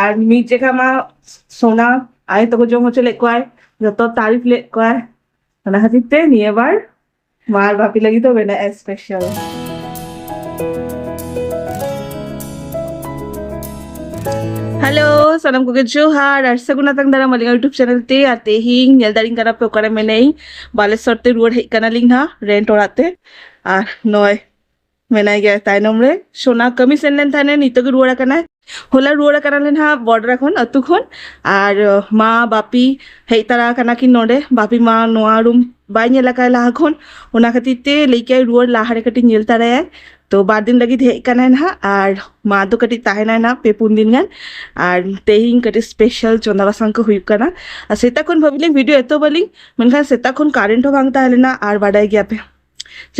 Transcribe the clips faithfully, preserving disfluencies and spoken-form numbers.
ᱟᱨ ᱢᱤᱫ ᱡᱮᱠᱷᱟ ᱢᱟ ᱥᱳᱱᱟ ᱟᱭᱳ ᱛᱟᱠᱚ ᱡᱚᱢ ᱦᱚᱪᱚ ᱞᱮᱫ ᱠᱚᱣᱟᱭ, ᱡᱚᱛᱚ ᱛᱟᱹᱨᱤᱯ ᱞᱮᱫ ᱠᱚᱣᱟᱭ᱾ ᱚᱱᱟ ᱠᱷᱟᱹᱛᱤᱨ ᱛᱮ ᱱᱤᱭᱟᱹ ᱵᱟᱨ ᱢᱟ ᱟᱨ ᱵᱟᱯᱤ ᱞᱟᱹᱜᱤᱫ ᱫᱚ ᱢᱮᱱᱟᱜᱼᱟ ᱥᱯᱮᱥᱟᱞ᱾ ᱦᱮᱞᱳ, ᱥᱟᱱᱟᱢ ᱠᱚᱜᱮ ᱡᱚᱦᱟᱨ ᱟᱨ ᱥᱟᱹᱜᱩᱱ ᱟᱛᱟᱝ ᱫᱟᱨᱟᱢ ᱟᱹᱞᱤᱧᱟᱜ YouTube ᱪᱮᱱᱮᱞ ᱛᱮ᱾ ᱟᱨ ᱛᱮᱦᱮᱧ ᱧᱮᱞ ᱫᱟᱲᱮᱭᱟᱜ ᱠᱟᱱᱟ ᱯᱮ ᱚᱠᱟᱨᱮ ᱢᱮᱱᱟᱹᱧ, ᱵᱟᱞᱮᱥᱚᱨ ᱛᱮ ᱨᱩᱣᱟᱹᱲ ᱦᱮᱡ ᱠᱟᱱᱟᱞᱤᱧ ᱦᱟᱸᱜ ᱨᱮᱱᱴ ᱚᱲᱟᱜ ᱛᱮ᱾ ᱟᱨ ᱱᱚᱜᱼᱚᱭ ᱢᱮᱱᱟᱭ ᱜᱮᱭᱟ ᱛᱟᱭᱱᱚᱢ ᱨᱮ᱾ ᱥᱳᱱᱟ ᱠᱟᱹᱢᱤ ᱥᱮᱱ ᱞᱮᱱ ᱛᱟᱦᱮᱱᱟᱭ, ᱱᱤᱛᱚᱜ ᱜᱮ ᱨᱩᱣᱟᱹᱲ ᱟᱠᱟᱱᱟᱭ᱾ ᱦᱚᱞᱟ ᱨᱩᱣᱟᱹᱲ ᱟᱠᱟᱱᱟᱞᱮ ᱱᱟᱦᱟᱜ ᱵᱚᱰᱨᱟ ᱠᱷᱚᱱ, ᱟᱹᱛᱩ ᱠᱷᱚᱱ᱾ ᱟᱨ ᱟᱸ, ᱢᱟ ᱵᱟᱯᱤ ᱦᱮᱡ ᱛᱟᱨᱟ ᱟᱠᱟᱱᱟ ᱠᱤᱱ ᱱᱚᱰᱮ᱾ ᱵᱟᱯᱤ ᱢᱟ ᱱᱚᱣᱟ ᱨᱩᱢ ᱵᱟᱭ ᱧᱮᱞ ᱟᱠᱟᱫ ᱞᱟᱦᱟ ᱠᱷᱚᱱ, ᱚᱱᱟ ᱠᱷᱟᱹᱛᱤᱨ ᱛᱮ ᱞᱟᱹᱭ ᱠᱮᱜᱼᱟᱭ ᱨᱩᱣᱟᱹᱲ ᱞᱟᱦᱟ ᱨᱮ ᱠᱟᱹᱴᱤᱡ ᱧᱮᱞ ᱛᱟᱨᱟᱭᱟᱭ᱾ ᱛᱚ ᱵᱟᱨ ᱫᱤᱱ ᱞᱟᱹᱜᱤᱫ ᱦᱮᱡ ᱠᱟᱱᱟᱭ ᱱᱟᱦᱟᱜ, ᱟᱨ ᱢᱟ ᱫᱚ ᱠᱟᱹᱴᱤᱡ ᱛᱟᱦᱮᱱᱟᱭ ᱱᱟᱦᱟᱜ ᱯᱮ ᱯᱩᱱ ᱫᱤᱱ ᱜᱟᱱ᱾ ᱟᱨ ᱛᱮᱦᱮᱧ ᱠᱟᱹᱴᱤᱡ ᱥᱯᱮᱥᱟᱞ ᱪᱚᱸᱫᱟ ᱵᱟᱥᱟᱝ ᱠᱚ ᱦᱩᱭᱩᱜ ᱠᱟᱱᱟ᱾ ᱟᱨ ᱥᱮᱛᱟᱜ ᱠᱷᱚᱱ ᱵᱷᱟᱹᱵᱤ ᱞᱤᱧ ᱵᱷᱤᱰᱤᱭᱳ ᱮᱛᱚᱦᱚᱵ ᱟᱹᱞᱤᱧ, ᱢᱮᱱᱠᱷᱟᱱ ᱥᱮᱛᱟᱜ ᱠᱷᱚᱱ ᱠᱟᱨᱮᱱᱴ ᱦᱚᱸ ᱵᱟᱝ ᱛᱟᱦᱮᱸ ᱞᱮᱱᱟ᱾ ᱟᱨ ᱵᱟᱰᱟᱭ ᱜᱮᱭᱟ ᱯᱮ,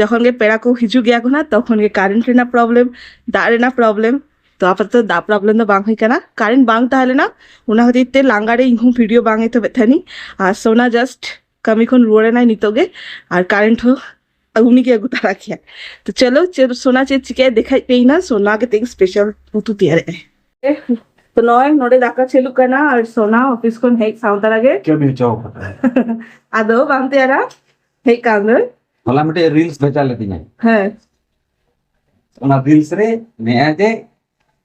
ᱡᱚᱠᱷᱚᱱ ᱜᱮ ᱯᱮᱲᱟ ᱠᱚ ᱦᱤᱡᱩᱜ ᱜᱮᱭᱟ ᱠᱚ ᱱᱟᱦᱟᱜ, ᱛᱚᱠᱷᱚᱱ ᱜᱮ ᱠᱟᱨᱮᱱᱴ ᱨᱮᱱᱟᱜ ᱯᱨᱚᱵᱞᱮᱢ, ᱫᱟᱜ ᱨᱮᱱᱟᱜ ᱯᱨᱚᱵᱞᱮᱢ᱾ ᱛᱚ ᱟᱯᱟᱛᱚᱛᱚ ᱫᱟᱜ ᱯᱨᱚᱵᱞᱮᱢ ᱫᱚ ᱵᱟᱝ ᱦᱩᱭ ᱠᱟᱱᱟ, ᱠᱟᱨᱮᱱᱴ ᱵᱟᱝ ᱛᱟᱦᱮᱸ ᱞᱮᱱᱟ᱾ ᱚᱱᱟ ᱠᱷᱟᱹᱛᱤᱨ ᱛᱮ ᱞᱟᱸᱜᱟ ᱨᱮ ᱤᱧ ᱦᱚᱸ ᱵᱷᱤᱰᱤᱭᱳ ᱵᱟᱝ ᱮᱛᱚᱦᱚᱵᱮᱫ ᱛᱟᱦᱮᱱᱤᱧ᱾ ᱟᱨ ᱥᱳᱱᱟ ᱡᱟᱥᱴ ᱠᱟᱹᱢᱤ ᱠᱷᱚᱱ ᱨᱩᱣᱟᱹᱲ ᱮᱱᱟᱭ ᱱᱤᱛᱚᱜ ᱜᱮ, ᱟᱨ ᱠᱟᱨᱮᱱᱴ ᱦᱚᱸ ᱩᱱᱤ ᱜᱮ ᱟᱹᱜᱩ ᱛᱟᱨᱟ ᱠᱮᱭᱟ᱾ ᱛᱚ ᱪᱚᱞᱚ, ᱪᱮᱫ ᱥᱳᱱᱟ ᱪᱮᱫ ᱪᱤᱠᱟᱹᱭ ᱫᱮᱠᱷᱟᱭ ᱯᱮ ᱤᱧ ᱱᱟ, ᱥᱳᱱᱟ ᱜᱮ ᱛᱮᱦᱮᱧ ᱥᱯᱮᱥᱟᱞ ᱩᱛᱩ ᱛᱮᱭᱟᱨᱮᱜᱼᱟᱭ᱾ ᱛᱚ ᱱᱚᱜᱼᱚᱭ ᱱᱚᱰᱮ ᱫᱟᱠᱟ ᱪᱟᱹᱞᱩᱜ ᱠᱟᱱᱟ, ᱟᱨ ᱥᱳᱱᱟ ᱚᱯᱷᱤᱥ ᱠᱷᱚᱱ ᱦᱮᱡ ᱥᱟᱶ ᱛᱟᱨᱟ ᱜᱮ ᱠᱟᱹᱢᱤ ᱦᱚᱪᱚ ᱠᱟᱫᱟ᱾ ᱟᱫᱚ ᱵᱟᱝ ᱛᱮᱭᱟᱨᱟ, ᱦᱮᱡ ᱠᱟᱱ ᱫᱚ᱾ ᱦᱚᱞᱟ ᱢᱤᱫᱴᱮᱡ ᱨᱤᱞᱥ ᱵᱷᱮᱡᱟ ᱞᱮᱫᱤᱧᱟᱭ᱾ ᱦᱮᱸ᱾ ᱚᱱᱟ ᱨᱤᱞᱥ ᱨᱮ ᱱᱮᱜᱼᱮ ᱡᱮ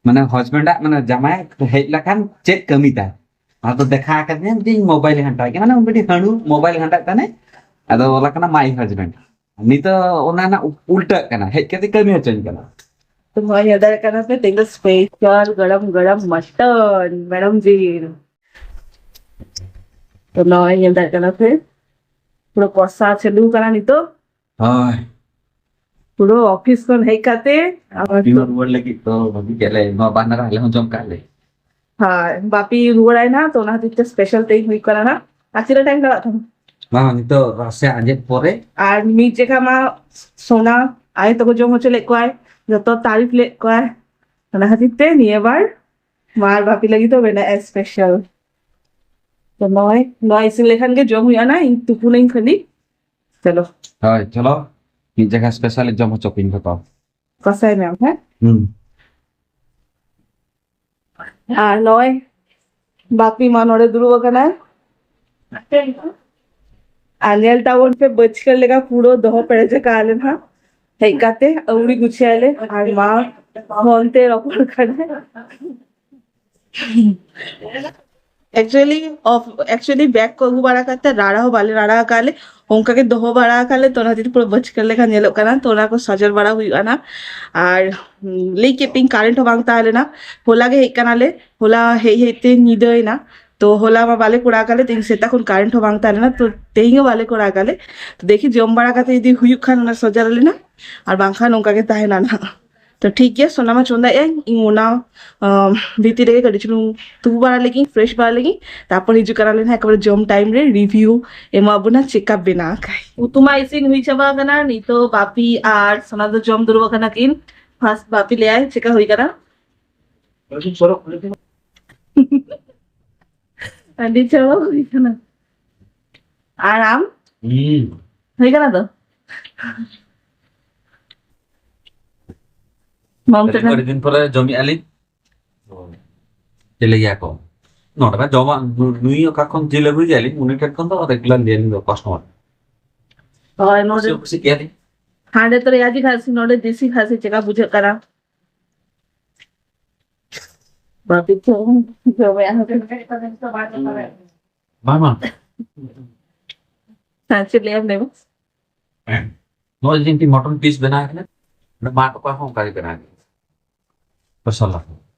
ᱢᱟᱱᱮ ᱦᱟᱡᱵᱮᱱᱰ ᱟᱜ ᱢᱟᱱᱮ ᱡᱟᱢᱟᱭ ᱦᱮᱡ ᱞᱮᱠᱷᱟᱱ ᱪᱮᱫ ᱠᱟᱹᱢᱤ ᱛᱟᱭ? ᱟᱫᱚ ᱫᱮᱠᱷᱟ ᱟᱠᱟᱫᱤᱧᱟ ᱡᱮ ᱤᱧ ᱢᱳᱵᱟᱭᱤᱞ ᱜᱷᱟᱱᱴᱟᱣᱮᱫ ᱠᱟᱱᱟ, ᱢᱟᱱᱮ ᱢᱤᱫᱴᱤᱡ ᱦᱟᱹᱬᱩ ᱢᱳᱵᱟᱭᱤᱞ ᱜᱷᱟᱱᱴᱟᱜ ᱠᱟᱱᱟᱭ᱾ ᱟᱫᱚ ᱚᱞ ᱟᱠᱟᱱᱟ my husband᱾ ᱱᱤᱛᱚᱜ ᱚᱱᱟ ᱨᱮᱱᱟᱜ ᱩ-, ᱩᱞᱴᱟᱹᱜ ᱠᱟᱱᱟ, ᱦᱮᱡ ᱠᱟᱛᱮ ᱠᱟᱹᱢᱤ ᱦᱚᱪᱚᱧ ᱠᱟᱱᱟ᱾ ᱛᱚ ᱱᱚᱜᱼᱚᱭ ᱧᱮᱞ ᱫᱟᱲᱮᱭᱟᱜ ᱠᱟᱱᱟ ᱯᱮ, ᱛᱮᱦᱮᱧ ᱫᱚ ᱥᱯᱮᱥᱟᱞ ᱜᱚᱨᱚᱢ ᱜᱚᱨᱚᱢ ᱢᱚᱴᱚᱱ, ᱢᱮᱨᱚᱢ ᱡᱤᱞ᱾ ᱛᱚ ᱱᱚᱜᱼᱚᱭ ᱧᱮᱞ ᱫᱟᱲᱮᱭᱟᱜ ᱠᱟᱱᱟ ᱯᱮ, ᱯᱩᱨᱟᱹ ᱠᱚᱥᱟ ᱪᱟᱹᱞᱩ ᱠᱟᱱᱟ ᱱᱤᱛᱚᱜ᱾ ᱦᱳᱭ᱾ ᱯᱩᱨᱟᱹ ᱚᱯᱷᱤᱥ ᱠᱷᱚᱱ ᱦᱮᱡ ᱠᱟᱛᱮ ᱟᱵᱟᱨ ᱛᱤᱱ ᱛᱚ ᱨᱩᱣᱟᱹᱲ ᱞᱟᱹᱜᱤᱫ ᱛᱚ ᱵᱷᱟᱹᱜᱤ ᱠᱮᱫ ᱞᱮ, ᱱᱚᱣᱟ ᱵᱟᱦᱱᱟ ᱨᱮ ᱟᱞᱮ ᱦᱚᱸ ᱡᱚᱢ ᱠᱟᱜ ᱞᱮ᱾ ᱦᱳᱭ, ᱵᱟᱯᱤ ᱨᱩᱣᱟᱹᱲᱟᱭ ᱱᱟ, ᱛᱚ ᱚᱱᱟ ᱠᱷᱟᱹᱛᱤᱨ ᱛᱮ ᱥᱯᱮᱥᱟᱞ ᱛᱮᱦᱮᱧ ᱦᱩᱭᱩᱜ ᱠᱟᱱᱟ ᱱᱟ᱾ ᱟᱨ ᱛᱤᱱᱟᱹᱜ ᱴᱟᱭᱤᱢ ᱞᱟᱜᱟᱜ ᱛᱟᱢᱟ? ᱢᱟ ᱱᱤᱛᱚᱜ ᱨᱟᱥᱮ ᱟᱸᱡᱮᱫ ᱯᱚᱨᱮ᱾ ᱟᱨ ᱢᱤᱫ ᱡᱮᱠᱷᱟ ᱢᱟ ᱥᱳᱱᱟ ᱟᱭᱳ ᱛᱟᱠᱚ ᱡᱚᱢ ᱦᱚᱪᱚ ᱞᱮᱫ ᱠᱚᱣᱟᱭ, ᱡᱚᱛᱚ ᱛᱟᱹᱨᱤᱯ ᱞᱮᱫ ᱠᱚᱣᱟᱭ, ᱚᱱᱟ ᱠᱷᱟᱹᱛᱤᱨ ᱛᱮ ᱱᱤᱭᱟᱹ ᱵᱟᱨ ᱢᱟ ᱟᱨ ᱵᱟᱯᱤ ᱞᱟᱹᱜᱤᱫ ᱫᱚ ᱢᱮᱱᱟᱜᱼᱟ ᱥᱯᱮᱥᱟᱞ᱾ ᱛᱚ ᱱᱚᱜᱼᱚᱭ ᱱᱚᱣᱟ ᱤᱥᱤᱱ ᱞᱮᱠᱷᱟᱱ ᱜᱮ ᱡᱚᱢ ᱦᱩᱭᱩᱜᱼᱟ ᱱᱟ, ᱤᱧ ᱛᱩᱯᱩᱱᱟᱹᱧ ᱠᱷᱟᱹᱞᱤ᱾ ᱪᱚᱞᱚ᱾ ᱦᱳᱭ, ᱪᱚᱞᱚ᱾ ᱢᱤᱫ ᱡᱟᱭᱜᱟ ᱥᱯᱮᱥᱟᱞ ᱡᱚᱢ ᱦᱚᱪᱚ ᱠᱚᱧ ᱜᱟᱯᱟ᱾ ᱠᱚᱥᱟᱭ ᱢᱮ ᱟᱢ, ᱦᱮᱸ? ᱦᱩᱸ᱾ ᱟᱨ ᱱᱚᱜᱼᱚᱭ ᱵᱟᱯᱤ ᱢᱟ ᱱᱚᱰᱮ ᱫᱩᱲᱩᱵ ᱟᱠᱟᱱᱟᱭ᱾ ᱟᱨ ᱧᱮᱞ ᱛᱟᱵᱚᱱ ᱯᱮ, ᱵᱟᱹᱪᱠᱟᱹ ᱞᱮᱠᱟ ᱯᱩᱨᱟᱹ ᱫᱚᱦᱚ ᱯᱮᱨᱮᱡ ᱟᱠᱟᱫ ᱞᱮ ᱱᱟᱦᱟᱜ᱾ ᱦᱮᱡ ᱠᱟᱛᱮ ᱟᱹᱣᱲᱤ ᱜᱩᱪᱷᱤᱭᱟᱞᱮ ᱟᱨ ᱢᱟ ᱯᱷᱳᱱ ᱛᱮ ᱨᱚᱯᱚᱲ ᱠᱟᱱᱟᱭ᱾ ᱮᱠᱪᱩᱭᱮᱞᱤ, ᱮᱠᱪᱩᱭᱮᱞᱤ ᱵᱮᱜᱽ ᱠᱚ ᱟᱹᱜᱩ ᱵᱟᱲᱟ ᱠᱟᱛᱮ ᱨᱟᱲᱟ ᱦᱚᱸ ᱵᱟᱞᱮ ᱨᱟᱲᱟ ᱟᱠᱟᱫ ᱞᱮ, ᱚᱱᱠᱟ ᱜᱮ ᱫᱚᱦᱚ ᱵᱟᱲᱟ ᱟᱠᱟᱫ ᱞᱮ᱾ ᱛᱚ ᱚᱱᱟ ᱠᱷᱟᱹᱛᱤᱨ ᱯᱩᱨᱟᱹ ᱵᱟᱹᱪᱠᱟᱹ ᱞᱮᱠᱟ ᱧᱮᱞᱚᱜ ᱠᱟᱱᱟ᱾ ᱛᱚ ᱚᱱᱟ ᱠᱚ ᱥᱚᱡᱚᱨ ᱵᱟᱲᱟ ᱦᱩᱭᱩᱜᱼᱟ ᱱᱟᱜ᱾ ᱟᱨ ᱦᱩᱸ, ᱞᱟᱹᱭ ᱠᱮᱫ ᱯᱮᱭᱟᱹᱧ ᱠᱟᱨᱮᱱᱴ ᱦᱚᱸ ᱵᱟᱝ ᱛᱟᱦᱮᱸ ᱞᱮᱱᱟ᱾ ᱦᱚᱞᱟ ᱜᱮ ᱦᱮᱡ ᱠᱟᱱᱟᱞᱮ, ᱦᱚᱞᱟ ᱦᱮᱡ ᱦᱮᱡ ᱛᱮ ᱧᱤᱫᱟᱹᱭᱮᱱᱟ᱾ ᱛᱚ ᱦᱚᱞᱟ ᱢᱟ ᱵᱟᱞᱮ ᱠᱚᱨᱟᱣ ᱟᱠᱟᱫ ᱞᱮ, ᱛᱮᱦᱮᱧ ᱥᱮᱛᱟᱜ ᱠᱷᱚᱱ ᱠᱟᱨᱮᱱᱴ ᱦᱚᱸ ᱵᱟᱝ ᱛᱟᱦᱮᱸ ᱞᱮᱱᱟ᱾ ᱛᱚ ᱛᱮᱦᱮᱧ ᱦᱚᱸ ᱵᱟᱞᱮ ᱠᱚᱨᱟᱣ ᱟᱠᱟᱫ ᱞᱮ᱾ ᱛᱚ ᱫᱮᱠᱷᱤ ᱡᱚᱢ ᱵᱟᱲᱟ ᱠᱟᱛᱮ ᱡᱩᱫᱤ ᱦᱩᱭᱩᱜ ᱠᱷᱟᱱ ᱚᱱᱟ ᱥᱚᱡᱚᱨ ᱟᱞᱮ ᱱᱟᱜ, ᱟᱨ ᱵᱟᱝᱠᱷᱟᱱ ᱚᱱᱠᱟ ᱜᱮ ᱛᱟᱦᱮᱱᱟ ᱱᱟᱜ᱾ ᱛᱚ ᱴᱷᱤᱠ ᱜᱮᱭᱟ, ᱥᱳᱱᱟ ᱢᱟ ᱪᱚᱸᱫᱟᱭᱮᱫ ᱟᱹᱧ, ᱤᱧ ᱚᱱᱟ ᱟᱸ, ᱵᱷᱤᱛᱤᱨ ᱨᱮᱜᱮ ᱠᱟᱹᱴᱤᱡ ᱪᱩᱞᱩᱝ ᱛᱩᱯᱩ ᱵᱟᱲᱟ ᱞᱮᱜᱤᱧ, ᱯᱷᱨᱮᱥ ᱵᱟᱲᱟ ᱞᱮᱜᱤᱧ, ᱛᱟᱨᱯᱚᱨ ᱦᱤᱡᱩᱜ ᱠᱟᱱᱟᱞᱮ ᱱᱟᱜ ᱮᱠᱵᱟᱨᱮ ᱡᱚᱢ ᱴᱟᱭᱤᱢ ᱨᱮ ᱨᱤᱵᱷᱤᱭᱩ ᱮᱢᱟ ᱵᱚᱱᱟ ᱪᱮᱠᱟ ᱵᱮᱱᱟᱣ ᱠᱟᱭ᱾ ᱩᱛᱩ ᱢᱟ ᱤᱥᱤᱱ ᱦᱩᱭ ᱪᱟᱵᱟ ᱟᱠᱟᱱᱟ, ᱱᱤᱛᱚᱜ ᱵᱟᱯᱤ ᱟᱨ ᱥᱳᱱᱟ ᱫᱚ ᱡᱚᱢ ᱫᱩᱲᱩᱵ ᱟᱠᱟᱱᱟ ᱠᱤᱱ᱾ ᱯᱷᱟᱥᱴ ᱵᱟᱯᱤ ᱞᱟᱹᱭᱟᱭ ᱪᱮᱠᱟ ᱦᱩᱭ ᱟᱠᱟᱱᱟ᱾ ᱟᱹᱰᱤ ᱪᱚᱨᱚᱠ ᱦᱩᱭ ᱠᱟᱱᱟ᱾ ᱟᱨ ᱟᱢ? ᱦᱩᱸ᱾ ᱦᱩᱭ ᱠᱟᱱᱟ ᱛᱚ? ᱢᱚᱢ ᱟᱹᱞᱤᱧ ᱛᱟᱠᱚ᱾ ᱟᱹᱰᱤ ᱫᱤᱱ ᱯᱚᱨᱮ ᱡᱚᱢᱮᱜᱼᱟ ᱞᱤᱧ᱾ ᱪᱮᱫ ᱞᱟᱹᱭ ᱜᱮᱭᱟ ᱠᱚ? ᱱᱚᱰᱮ ᱢᱟ ᱡᱚᱢᱟᱜ ᱱᱩ-, ᱱᱩᱭ ᱚᱠᱟ ᱠᱷᱚᱱ ᱡᱤᱞ ᱟᱹᱜᱩᱭ ᱜᱮᱭᱟ ᱞᱤᱧ, ᱩᱱᱤ ᱴᱷᱮᱱ ᱠᱷᱚᱱ ᱫᱚ ᱨᱮᱜᱩᱞᱟᱨ ᱞᱤᱧ ᱫᱚ ᱠᱟᱥᱴᱚᱢᱟᱨ᱾ ᱦᱳᱭ, ᱱᱚᱰᱮ ᱠᱩᱥᱤ ᱠᱩᱥᱤ ᱜᱮᱭᱟ ᱞᱤᱧ᱾ ᱦᱟᱸᱰᱮ ᱛᱚ ᱨᱮᱭᱟᱡᱤ ᱠᱷᱟᱥᱤ, ᱱᱚᱰᱮ ᱫᱮᱥᱤ ᱠᱷᱟᱥᱤ, ᱪᱮᱠᱟ ᱵᱩᱡᱷᱟᱹᱜ ᱠᱟᱱᱟ? ᱵᱟᱯᱤ ᱪᱚᱝ ᱡᱚᱢᱮᱜᱼᱟ᱾ ᱵᱟᱝ, ᱵᱟᱝ᱾ ᱦᱮᱸ, ᱪᱮᱫ ᱞᱟᱹᱭᱟᱢ ᱞᱟᱹᱭ ᱢᱮ? ᱱᱚᱜᱼᱚᱭ ᱡᱮ ᱢᱤᱫᱴᱤᱡ ᱢᱚᱴᱚᱱ ᱯᱤᱥ ᱵᱮᱱᱟᱣ ᱠᱟᱱᱟ, ᱚᱸᱰᱮ ᱢᱟ ᱴᱚᱠᱟ ᱦᱚᱸ ᱚᱱᱠᱟ ᱜᱮ ᱵᱮᱱᱟᱣ ᱠᱟᱱᱟ᱾ ᱢᱚᱥᱞᱟ᱾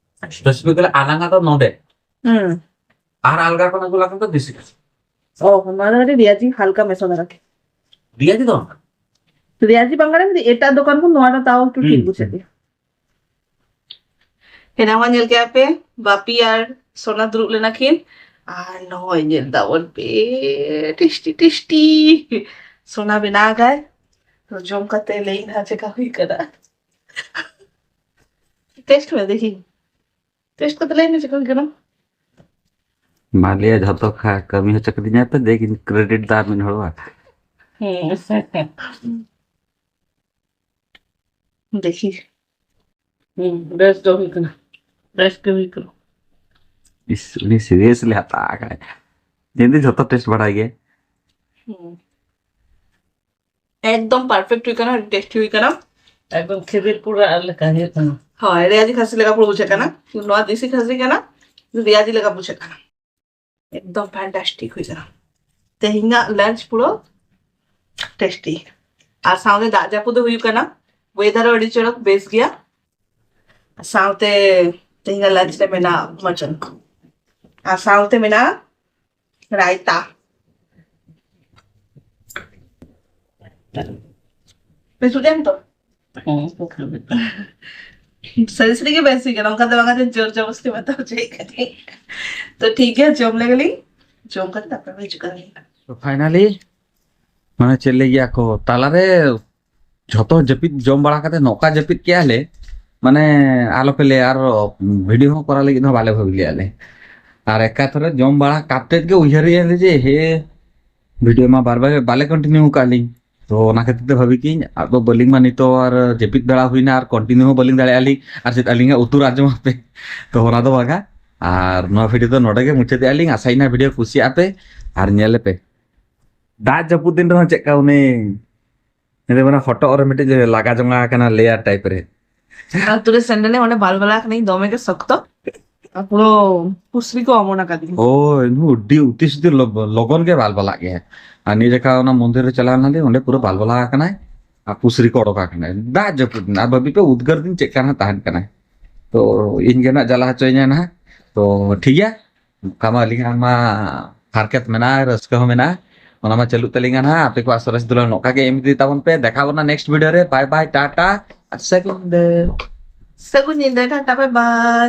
Specifically ᱟᱞᱟᱝᱟᱜ ᱫᱚ ᱱᱚᱰᱮ᱾ ᱦᱩᱸ᱾ ᱟᱨ ᱟᱞᱜᱟ ᱠᱷᱚᱱ ᱟᱹᱜᱩ ᱞᱮᱠᱷᱟᱱ ᱫᱚ ᱫᱮᱥᱤ ᱠᱷᱟᱥᱤ᱾ ᱚ, ᱱᱚᱣᱟ ᱫᱚ ᱠᱟᱹᱴᱤᱡ ᱨᱮᱭᱟᱡᱤ ᱦᱟᱞᱠᱟ ᱢᱮᱥᱟ ᱫᱷᱟᱨᱟ ᱜᱮ᱾ ᱨᱮᱭᱟᱡᱤ ᱫᱚ ᱵᱟᱝ ᱠᱟᱱᱟ᱾ ᱨᱮᱭᱟᱡᱤ ᱵᱟᱝ ᱠᱟᱱᱟ, ᱢᱤᱫᱴᱤᱡ ᱮᱴᱟᱜ ᱫᱚᱠᱟᱱ ᱠᱷᱚᱱ ᱱᱚᱣᱟ ᱫᱚ ᱛᱟᱣ ᱮᱠᱴᱩ ᱴᱷᱤᱠ ᱦᱩᱸ᱾ ᱵᱩᱡᱷᱟᱹᱜ ᱜᱮᱭᱟ᱾ ᱮᱱᱟᱝ ᱢᱟ ᱧᱮᱞ ᱠᱮᱜᱼᱟ ᱯᱮ, ᱵᱟᱯᱤ ᱟᱨ ᱥᱳᱱᱟ ᱫᱩᱲᱩᱵ ᱞᱮᱱᱟ ᱠᱤᱱ, ᱟᱨ ᱱᱚᱜᱼᱚᱭ ᱧᱮᱞ ᱫᱟᱵᱚᱱ ᱯᱮ, ᱴᱮᱥᱴᱤ ᱴᱮᱥᱴᱤ ᱥᱳᱱᱟ ᱵᱮᱱᱟᱣ ᱠᱟᱭ᱾ ᱛᱚ ᱡᱚᱢ ᱠᱟᱛᱮ ᱞᱟᱹᱭ ᱱᱟ ᱪᱮᱠᱟ ᱦᱩᱭ ᱠᱟᱱᱟ᱾ ᱴᱮᱥᱴ ᱢᱮ ᱫᱮᱠᱷᱤ, ᱴᱮᱥᱴ ᱠᱟᱛᱮ ᱞᱟᱹᱭ ᱢᱮ ᱪᱮᱠᱟ ᱦᱩᱭ ᱠᱟᱱᱟ᱾ ᱢᱟ ᱞᱟᱹᱭᱟ ᱡᱷᱚᱛᱚ ᱠᱷᱟ-, ᱠᱟᱹᱢᱤ ᱦᱚᱪᱚ ᱠᱤᱫᱤᱧᱟ ᱯᱮ, ᱫᱮ ᱤᱧ ᱠᱨᱮᱰᱤᱴ ᱫᱟ ᱢᱤᱫ ᱦᱚᱲ ᱵᱟ᱾ ᱦᱮᱸ᱾ ᱫᱮᱠᱷᱤ᱾ ᱦᱩᱸ, ᱵᱮᱥ ᱜᱮ ᱦᱩᱭ ᱠᱟᱱᱟ᱾ ᱵᱮᱥ ᱜᱮ ᱦᱩᱭ ᱠᱟᱱᱟ᱾ ᱤᱥ, ᱩᱱᱤ ᱥᱤᱨᱤᱭᱟᱥᱞᱤ ᱦᱟᱛᱟᱣ ᱟᱠᱟᱫᱟᱭ᱾ ᱡᱮᱱᱛᱮ ᱡᱷᱚᱛᱚ ᱴᱮᱥᱴ ᱵᱟᱲᱟᱭ ᱜᱮ᱾ ᱦᱩᱸ᱾ ᱮᱠᱫᱚᱢ ᱯᱟᱨᱯᱷᱮᱠᱴ ᱦᱩᱭ ᱠᱟᱱᱟ, ᱟᱹᱰᱤ ᱴᱮᱥᱴᱤ ᱦᱩᱭ ᱠᱟᱱᱟ᱾ ᱮᱠᱫᱚᱢ ᱠᱷᱤᱫᱤᱨ ᱯᱩᱨᱟ ᱟᱨ ᱞᱮᱠᱟ ᱦᱩᱭᱩᱜ ᱠᱟᱱᱟ᱾ ᱦᱳᱭ, ᱨᱮᱭᱟᱡᱤ ᱠᱷᱟᱹᱥᱤ ᱞᱮᱠᱟ ᱯᱩᱨᱟᱹ ᱵᱩᱡᱷᱟᱹᱜ ᱠᱟᱱᱟ᱾ ᱱᱚᱣᱟ ᱫᱮᱥᱤ ᱠᱷᱟᱹᱥᱤ ᱠᱟᱱᱟ, ᱨᱮᱭᱟᱡᱤ ᱞᱮᱠᱟ ᱵᱩᱡᱷᱟᱹᱜ ᱠᱟᱱᱟ᱾ ᱮᱠᱫᱚᱢ ᱯᱷᱮᱱᱴᱟᱥᱴᱤᱠ ᱦᱩᱭ ᱠᱟᱱᱟ᱾ ᱛᱮᱦᱮᱧᱟᱜ ᱞᱟᱧᱪ ᱯᱩᱨᱟᱹ ᱴᱮᱥᱴᱤ᱾ ᱟᱨ ᱥᱟᱶᱛᱮ ᱫᱟᱜ ᱡᱟᱹᱯᱩᱫ ᱫᱚ ᱦᱩᱭᱩᱜ ᱠᱟᱱᱟ, ᱣᱮᱫᱟᱨ ᱦᱚᱸ ᱟᱹᱰᱤ ᱪᱚᱨᱚᱠ, ᱵᱮᱥ ᱜᱮᱭᱟ᱾ ᱥᱟᱶᱛᱮ ᱛᱮᱦᱮᱧᱟᱜ ᱞᱟᱧᱪ ᱨᱮ ᱢᱮᱱᱟᱜᱼᱟ ᱢᱚᱴᱚᱱ, ᱟᱨ ᱥᱟᱶᱛᱮ ᱢᱮᱱᱟᱜᱼᱟ ᱨᱟᱭᱛᱟ᱾ ᱵᱮᱥ ᱵᱩᱡᱷᱟᱹᱣ ᱮᱱ ᱛᱚ? ᱦᱮᱸ, ᱵᱮᱥ ᱵᱩᱡᱷᱟᱹᱣ ᱮᱱ᱾ ᱥᱟᱹᱨᱤ ᱥᱟᱹᱨᱤ ᱜᱮ ᱵᱮᱥ ᱦᱩᱭ ᱠᱟᱱᱟ, ᱚᱱᱠᱟ ᱫᱚ ᱵᱟᱝ ᱡᱮ ᱡᱳᱨ ᱡᱚᱵᱚᱥᱛᱤ ᱢᱮᱛᱟᱣ ᱦᱚᱪᱚᱭᱮᱫ ᱠᱟᱱᱟᱧ᱾ ᱛᱚ ᱴᱷᱤᱠ ᱜᱮᱭᱟ, ᱡᱚᱢ ᱞᱮᱜᱮ ᱞᱤᱧ, ᱡᱚᱢ ᱠᱟᱛᱮ ᱛᱟᱨᱯᱚᱨᱮ ᱦᱤᱡᱩᱜ ᱠᱟᱱᱟ᱾ ᱛᱚ ᱯᱷᱟᱭᱱᱟᱞᱤ ᱢᱟᱱᱮ ᱪᱮᱫ ᱞᱟᱹᱭ ᱜᱮᱭᱟ ᱠᱚ, ᱛᱟᱞᱟᱨᱮ ᱡᱷᱚᱛᱚ ᱡᱟᱹᱯᱤᱫ, ᱡᱚᱢ ᱵᱟᱲᱟ ᱠᱟᱛᱮ ᱱᱚᱝᱠᱟ ᱡᱟᱹᱯᱤᱫ ᱠᱮᱜᱼᱟ ᱞᱮ, ᱢᱟᱱᱮ ᱟᱞᱚᱯᱮ ᱞᱟᱹᱭᱟ, ᱟᱨ ᱵᱷᱤᱰᱤᱭᱳ ᱦᱚᱸ ᱠᱚᱨᱟᱣ ᱞᱟᱹᱜᱤᱫ ᱦᱚᱸ ᱵᱟᱞᱮ ᱵᱷᱟᱹᱵᱤ ᱞᱮᱜᱼᱟ ᱞᱮ᱾ ᱟᱨ ᱮᱠᱟᱛᱚᱨᱮ ᱡᱚᱢ ᱵᱟᱲᱟ ᱠᱟᱛᱮ ᱜᱮ ᱩᱭᱦᱟᱹᱨ ᱮᱜᱼᱟ ᱞᱮ ᱡᱮ ᱦᱮ, ᱵᱷᱤᱰᱤᱭᱳ ᱢᱟ ᱵᱟᱨ ᱵᱟᱨ ᱵᱟᱞᱮ ᱠᱚᱱᱴᱤᱱᱤᱭᱩ ᱠᱟᱜ ᱞᱤᱧ᱾ ᱛᱚ ᱚᱱᱟ ᱠᱷᱟᱹᱛᱤᱨ ᱛᱮ ᱵᱷᱟᱹᱵᱤ ᱠᱤᱧ ᱟᱫᱚ ᱵᱟᱹᱞᱤᱧ ᱢᱟ ᱱᱤᱛᱚᱜ ᱟᱨ ᱡᱟᱹᱯᱤᱫ ᱵᱮᱲᱟ ᱦᱩᱭᱱᱟ ᱟᱨ ᱠᱚᱱᱴᱤᱱᱤᱭᱩ ᱦᱚᱸ ᱵᱟᱹᱞᱤᱧ ᱫᱟᱲᱮᱭᱟᱜᱼᱟ ᱞᱤᱧ, ᱟᱨ ᱪᱮᱫ ᱟᱹᱞᱤᱧᱟᱜ ᱩᱛᱩ ᱨᱟᱡᱽᱢᱟ ᱯᱮ, ᱛᱚ ᱚᱱᱟ ᱫᱚ ᱵᱟᱝᱟ᱾ ᱟᱨ ᱱᱚᱣᱟ ᱵᱷᱤᱰᱤᱭᱳ ᱫᱚ ᱱᱚᱰᱮ ᱜᱮ ᱢᱩᱪᱟᱹᱫᱮᱜᱼᱟ ᱞᱤᱧ᱾ ᱟᱥᱟᱭᱤᱧ ᱱᱚᱣᱟ ᱵᱷᱤᱰᱤᱭᱳ ᱠᱩᱥᱤᱭᱟᱜᱼᱟ ᱯᱮ ᱟᱨ ᱧᱮᱞ ᱯᱮ᱾ ᱫᱟᱜ ᱡᱟᱹᱯᱩᱫ ᱫᱤᱱ ᱨᱮᱦᱚᱸ ᱪᱮᱫ ᱠᱟ ᱩᱱᱤ ᱢᱟᱱᱮ ᱦᱚᱴᱚᱜ ᱨᱮ ᱢᱤᱫᱴᱮᱡ ᱞᱟᱜᱟ ᱡᱚᱝᱟ ᱟᱠᱟᱱᱟ ᱞᱮᱭᱟᱨ ᱴᱟᱭᱤᱯ ᱨᱮ᱾ ᱟᱛᱳ ᱨᱮ ᱥᱮᱱ ᱞᱮᱱᱟᱭ, ᱚᱸᱰᱮ ᱵᱟᱞ ᱵᱟᱞᱟ ᱠᱟᱹᱱᱟᱹᱧ ᱫᱚᱢᱮ ᱜᱮ ᱥᱚᱠᱛᱚ᱾ ᱟᱨ ᱯᱩᱨᱟᱹ ᱯᱩᱥᱨᱤ ᱠᱚ ᱚᱢᱚᱱ ᱟᱠᱟᱫᱤᱧᱟ᱾ ᱦᱳᱭ, ᱱᱩ ᱟᱹᱰᱤ ᱩᱛᱤ ᱥᱩᱛᱤ ᱞᱚ-, ᱞᱚᱜᱚᱱ ᱜᱮ ᱵᱟᱞ ᱵᱟᱞᱟᱜ ᱜᱮᱭᱟ᱾ ᱟᱨ ᱱᱤᱭᱟᱹ ᱡᱚᱠᱷᱟ ᱚᱱᱟ ᱢᱚᱱᱫᱤᱨ ᱨᱮ ᱪᱟᱞᱟᱣ ᱞᱮᱱᱟᱞᱤᱧ, ᱚᱸᱰᱮ ᱯᱩᱨᱟᱹ ᱵᱟᱞ ᱵᱟᱞᱟ ᱟᱠᱟᱱᱟᱭ ᱟᱨ ᱯᱩᱥᱨᱤ ᱠᱚ ᱚᱰᱚᱠ ᱟᱠᱟᱱᱟᱭ᱾ ᱫᱟᱜ ᱡᱟᱹᱯᱩᱫ ᱨᱮᱱᱟᱜ, ᱟᱨ ᱵᱷᱟᱹᱵᱤ ᱯᱮ ᱩᱫᱽᱜᱟᱹᱨ ᱫᱤᱱ ᱪᱮᱫ ᱠᱟ ᱱᱟᱦᱟᱜ ᱛᱟᱦᱮᱱ ᱠᱟᱱᱟᱭ᱾ ᱛᱚ ᱤᱧ ᱜᱮ ᱱᱟᱦᱟᱜ ᱡᱟᱞᱟ ᱦᱚᱪᱚᱭᱤᱧᱟᱭ ᱱᱟᱦᱟᱜ᱾ ᱛᱚ ᱴᱷᱤᱠ ᱜᱮᱭᱟ, ᱚᱱᱠᱟ ᱢᱟ ᱟᱹᱞᱤᱧᱟᱜ ᱢᱟ ᱦᱟᱨᱠᱮᱛ ᱢᱮᱱᱟᱜᱼᱟ, ᱨᱟᱹᱥᱠᱟᱹ ᱦᱚᱸ ᱢᱮᱱᱟᱜᱼᱟ, ᱚᱱᱟ ᱢᱟ ᱪᱟᱹᱞᱩᱜ ᱛᱟᱹᱞᱤᱧᱟ ᱱᱟᱦᱟᱜ᱾ ᱟᱯᱮ ᱠᱚᱣᱟᱜ ᱥᱚᱨᱮᱥ ᱫᱩᱞᱟᱹᱲ ᱱᱚᱝᱠᱟ ᱜᱮ ᱮᱢ ᱤᱫᱤ ᱛᱟᱵᱚᱱ ᱯᱮ᱾ ᱫᱮᱠᱷᱟᱣ ᱵᱚᱱᱟ ᱱᱮᱠᱥᱴ ᱵᱷᱤᱰᱤᱭᱳ ᱨᱮ᱾ ᱵᱟᱭ ᱵᱟᱭ, ᱴᱟᱴᱟ, ᱟᱨ ᱥᱟᱹᱜᱩᱱ ᱧᱤᱫᱟᱹ᱾ ᱥᱟᱹᱜᱩᱱ ᱧᱤᱫᱟᱹ, ᱴᱟᱴᱟ, ᱵᱟᱭ ᱵᱟᱭ᱾